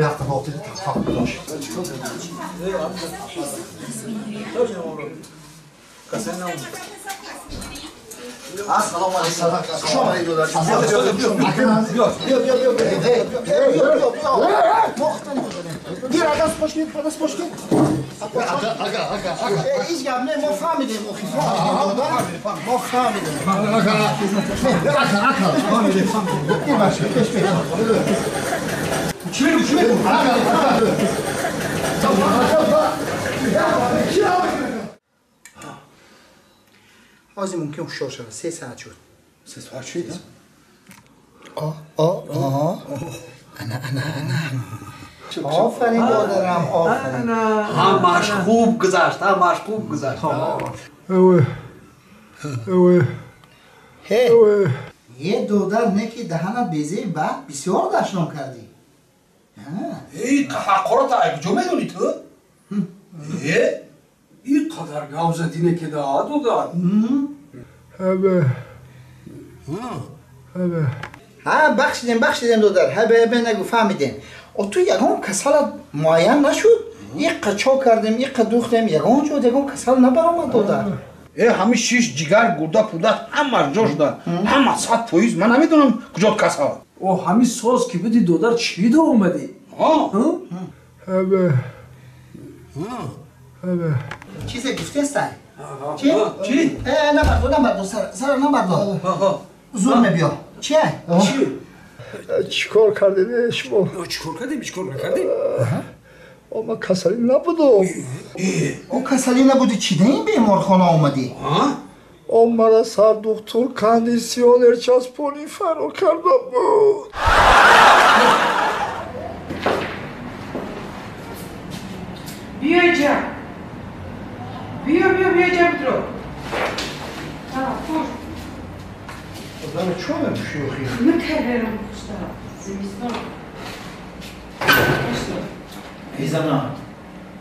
ҳафта тафақ дошт. Ассалому алейкум. Хуш омадед, додар. Биё, биё, биё, биё. Биё, биё. Гир, ага, спошки, ага, спошки. Ага, ага, ага. Ҳеҷ гап не, мо фаҳмидем, охи фаҳмидем. Мо фаҳмидем. Ага, ага, ага. Фаҳмидем, фаҳмидем. Пеш, пеш, пеш. Чӣ мегӯ, чӣ мегӯ? Ага, ага. ҳозир мумкин ҳушёр шавад. 3 соат шуд. 3 соат шуд? О, о, о. Ана, ана, ана. Офарин, додарам, офарин. Ҳамаш хуб гузашт, ҳамаш хуб гузашт. Ҳе, е додар, не ки даҳанат безеи баъд бисёр дашном кардӣ. Эй, ҳақората ай куҷо медонӣ ту? Е? Ин қадар гап задӣ не ки да, додар. Ҳа, бахшидем, бахшидем, додар. Ҳа, бе, бе, нагу, фаҳмидем. О, ту ягон касалат муайян нашуд? Иққа чо кардем, иққа духтем, ягон ҷо ягон касал набаромад, додар. Э, ҳами шиш, ҷигар, гурда, пурда ҳама ҷо шуда. Ҳама 100%. Ман намедонам куҷо касал. О, ҳами соз ки будӣ, додар, чӣ до омадӣ? Чизе гуфтестай? Чи? Чи? Э, набардо, набардо, сара набардо. Зур мебиё. Чи? Чи? Чӣ кор кардем шумо? Чӣ кор кардем? Чӣ кор накардем? О, ман касалӣ набудам. О, касалӣ набудӣ, чӣ да ин беморхона омадӣ? О, мара сардухтур кондитсионер часпонӣ фарор карда буд. Биё иҷа. Биё, биё, биё иҷа, Петро. Хуш. Одаме, чо мепӯшӣ охи? Мекарерам хуштара. Зимистон. Эй, зана,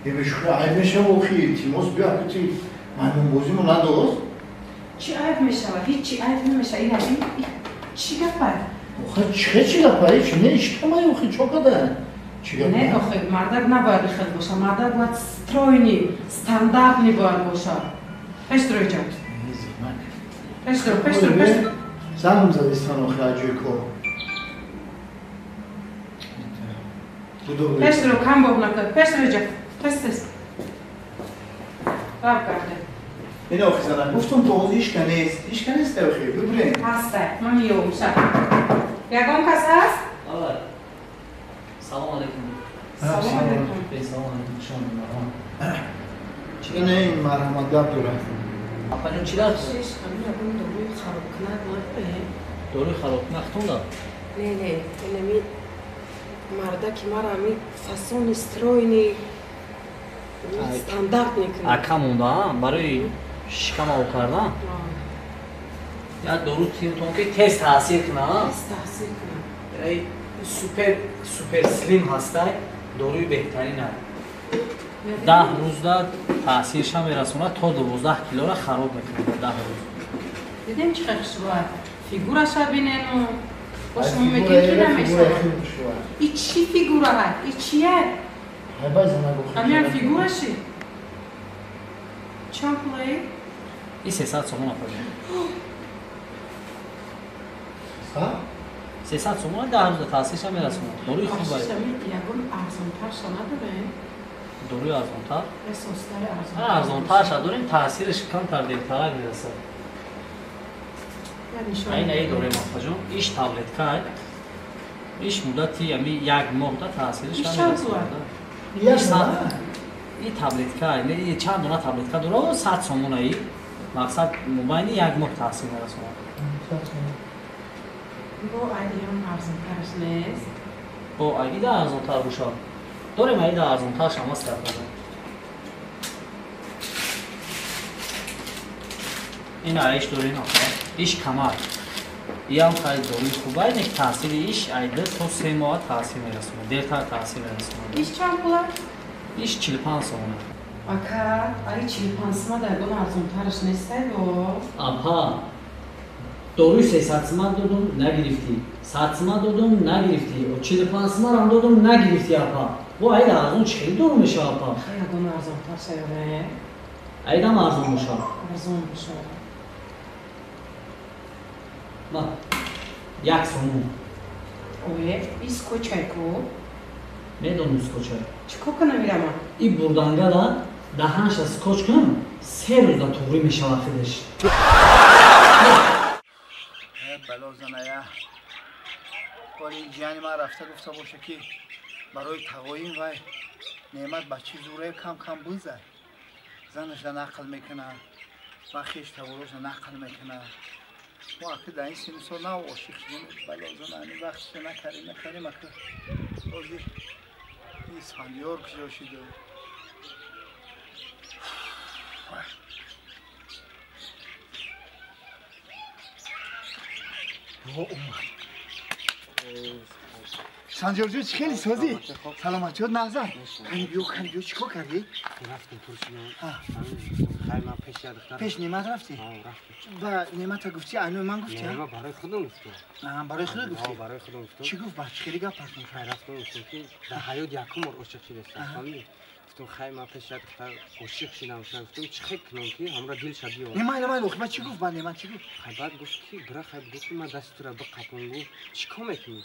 е бешухи айб мешава охи, илтимос, биё ҳакути маймунбозиму надоз. Чӣ айб мешава? Ҳеҷ чӣ айб намешава. Ина чӣ гапай? Охи, чӣ чӣ гапай? Чӣ не ишкамай охи, чо када? Не, охи, мардак набояд ихел боша. Мардак бояд стройный, стандартный бояд боша. Пеш дуро иҷа. Пеш дуро, пеш дуро, пеш дуро. Занг задистан охи аҷои кор. Пеш дуро, кам боб накун. Пеш дуро иҷа. Тез, тез. Баб карде. Ин охи зана, гуфтум то ҳозир ҳеҷ ка нест. Ҳеҷ ка нест охи, бибирем. Ҳастай, ман меёвам ша. Ягон кас ҳаст? Салом алейкум. Салом алейкум. Салом алейкум. Хуш омадед. Чӣ не ин марҳамат гап дорад? Апаҷон, чӣ дард? Шиш, ҳамин ягон доруи харобкунак надорем? Доруи харобкунак хутон? Не, не, инами мардаки мара ҳами фасони стройный стандарт мекунад. Ака монда, барои шикам об кардан? Як дору тиётон ки тез таъсир кунад. Тез таъсир кунад. Супер, супер слим ҳастай, доруи беҳтарин аст. 10 рӯзда таъсирша мерасонад, то 12 килора хароб мекунад 10 рӯз. Дидем чӣ қадр хушбӯ фигураша бинену. Бо шумо мегӯем ки намешавад. И чӣ фигура ҳаст? И чия? Ҳамин фигураши? Чанд пулае? И 300 сомон апаҷон. 300 сомон 10 рӯзда таъсирша мерасонад. Доруи хуб аст. Ягон арзонтарша надорем? Доруи арзонтар? Эсостари арзонтар. Арзонтарша дорем, таъсираш камтар дертарак мерасад. Айн ай дорем апаҷон, иш таблетка ай. Иш муддати ами як моҳда таъсираш мерасонад. И таблетка ай, не чанд дона таблетка дора, 100 сомон ай. Мақсад мобайни як моҳ таъсир мерасонад. Бо айдиам арзонтараш нест? Бо айда арзонтар бошад. Дорем айда арзонтараш ҳам аст апаҷон. Ин айш дорем апа. Иш камар. Иам хай доруи хуб ай, нек таъсири иш айда то 3 моҳ таъсир мерасонад. Дертар таъсир мерасонад. Иш чанд пул аст? Иш 45 сомон. Ака, ай 45 сомон дар ягон арзонтараш нестай бо? Апа, Доруи 300 сима додум, нагирифтӣ. 100 сима додум, нагирифтӣ. 45 симарам додум, нагирифтӣ апа. Бо айда арзон чӣ хеле дору мешава апа? Ягон арзонтар шавад. Айдам арзон бошад. Арзон бошад. Ма як сомон. Ое, и скотчай ку? Медонам скотчай. Чӣ кор кунам ирама? И бурдангада даҳанша скотч кунам, 3 рӯзда туғрӣ мешавад худаш. Бало заная. Вале ҷияни ман рафта гуфта боша ки барои тағоин вай неъмат ба чӣ зӯре кам-кам бизад. Занаша нақл мекунад, ба хеш табороша нақл мекунад. Мо аки дар ин синну сол нав ошиқ шудем. Бало зана ҳамин вақтша накарем, накарем аки ҳозир Исфандиёр куҷо шиду. Санҷорҷон чӣ хеле созӣ? Саломатиёт нағзад. Кани биё, кани биё, чӣ кор кардӣ? Рафтем пурсидам. Хай ман пеш духтар. Пеш Неъмат рафтӣ? Ба Неъмата гуфтӣ, айнои ман гуфтӣ? Не, ман барои худам гуфтам. Барои худат гуфтӣ? Барои худам гуфтам. Чӣ гуфт? Ба чӣ хеле гап ҳаст? Хай рафтам гуфтам ки дар ҳаёт якум бор ошиқ шудастам. Фаҳмидӣ? Гуфтам хай ман пеш духтар ошиқ шудам. Гуфтам чӣ хел кунам ки ҳамра дил ша биёрам. Не, майла, майла, охи, ба чӣ гуфт? Ба Неъмат чӣ гуфт? Хай баъд гуфт ки бира хай гуфт ман дасти тура биқапам. Гуфт чӣ кор мекунӣ?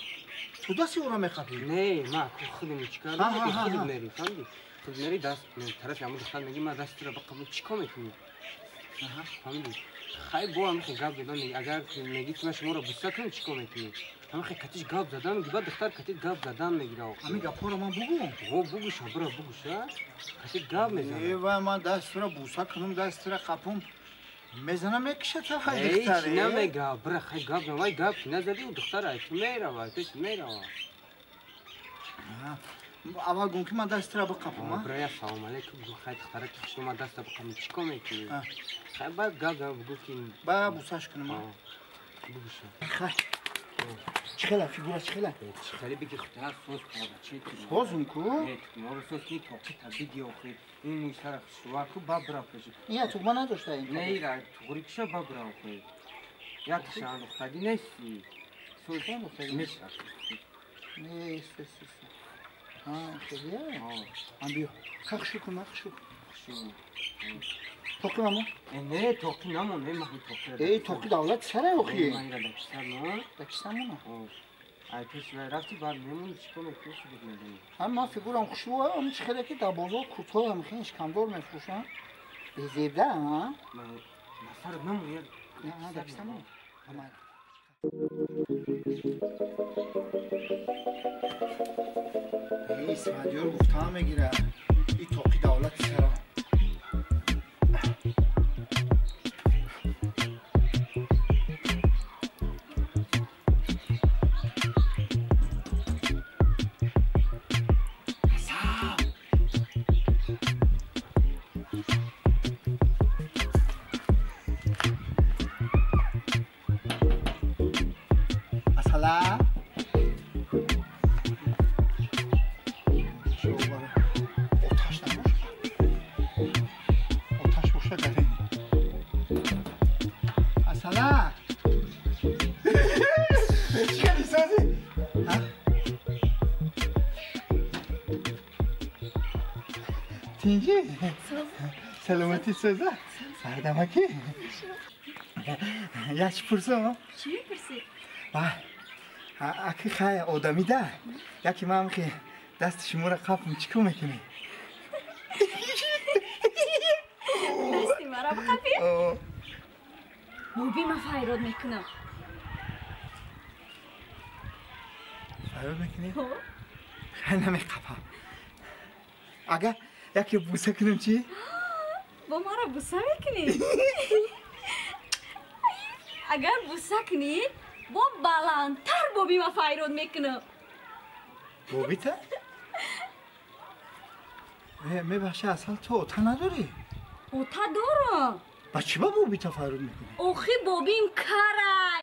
Ту дасти ӯро меқапӣ? Не, ман худам чӣ кардам? Худам мери, фаҳмидӣ? Худ мери даст тарафи ҳамон духтар мегӣ ман дасти тура биқапам, чӣ кор мекунӣ? Фаҳмидӣ? Хай бо ҳамин хел гап задан, агар мегӣ ки ман шуморо буса кунам, чӣ кор мекунӣ? Ҳамин хел катиш гап задан мегӣ, баъд духтар катиш гап задан мегира. Ҳамин гапҳоро ман бугӯм? Ҳо, бугӯша, бира бугӯша. Катиш гап мезанад. Э, вай ман дасти тура буса кунам, дасти тура қапам. Мезанам мекушад вай духтар. Ҳеч намега, бира хай гап зан, вай гап ки назадӣ, ӯ духтар ай ту мерава, пеш мерава. Аввал гум ки ман дасти тура биқапам, а? Бира я салом алейкум, гу хай духтара ки хушро ман даста биқапам, чӣ кор мекунӣ? Хай баъд гап зан, бугӯ ки ба бусаш кунам, а? Бугӯша. Хай. Чӣ хела фигура, чӣ хела? Чӣ хеле биги худат соз чӣ созум ку? Не, моро соз ки тоқи та биги охи. Ин мӯй сара хушрӯ ку ба бира пеш. Ин тугма надошта ин. Не, ира туғри киша ба бира охи. Як шаҳандохтагӣ нести. Соз меша. Не, сос сос. А, хеле? Ан биё. Хай хушу кун, хушу. Хушу. Тоқи мамо? Не, тоқи намон, не, ман тоқи. Эй, тоқи давлат сара охи. Ман ира дакиса мон. Дакиса мон. Ай пеш вай рафти баъд мемон чӣ кор мекунӣ худат медонӣ. Ҳам ман фигурам хушрӯ, ам чӣ хеле ки дар бозор куртҳои ҳам хеле шикамдор мефурӯшанд. Безебда, а? Насар намон, я. Не, дакиса мон. Амай. Эй, Исмадиёр гуфтаам мегирад. И тоқи давлати сара. Саломатӣ соза? Сардамакӣ? Як чӣ пурсам? Чӣ мепурсӣ? Вай, аки хай одамида, яке ман ки дасти шуморо қапм чӣ кор мекунӣ? Дасти маро бқапӣ? Боби ман файрод мекунам. Файрод мекунӣ? Хай намеқапам. Агар яке буса кунам чӣ? Бо маро буса мекунӣ? Агар буса кунӣ, бо баландтар боби ма файрод мекунам. Бобита? Мебахши, асал ту ота надорӣ? Ота дорам. Ба чӣ ба бобита файрод мекунӣ? Охи бобим карай.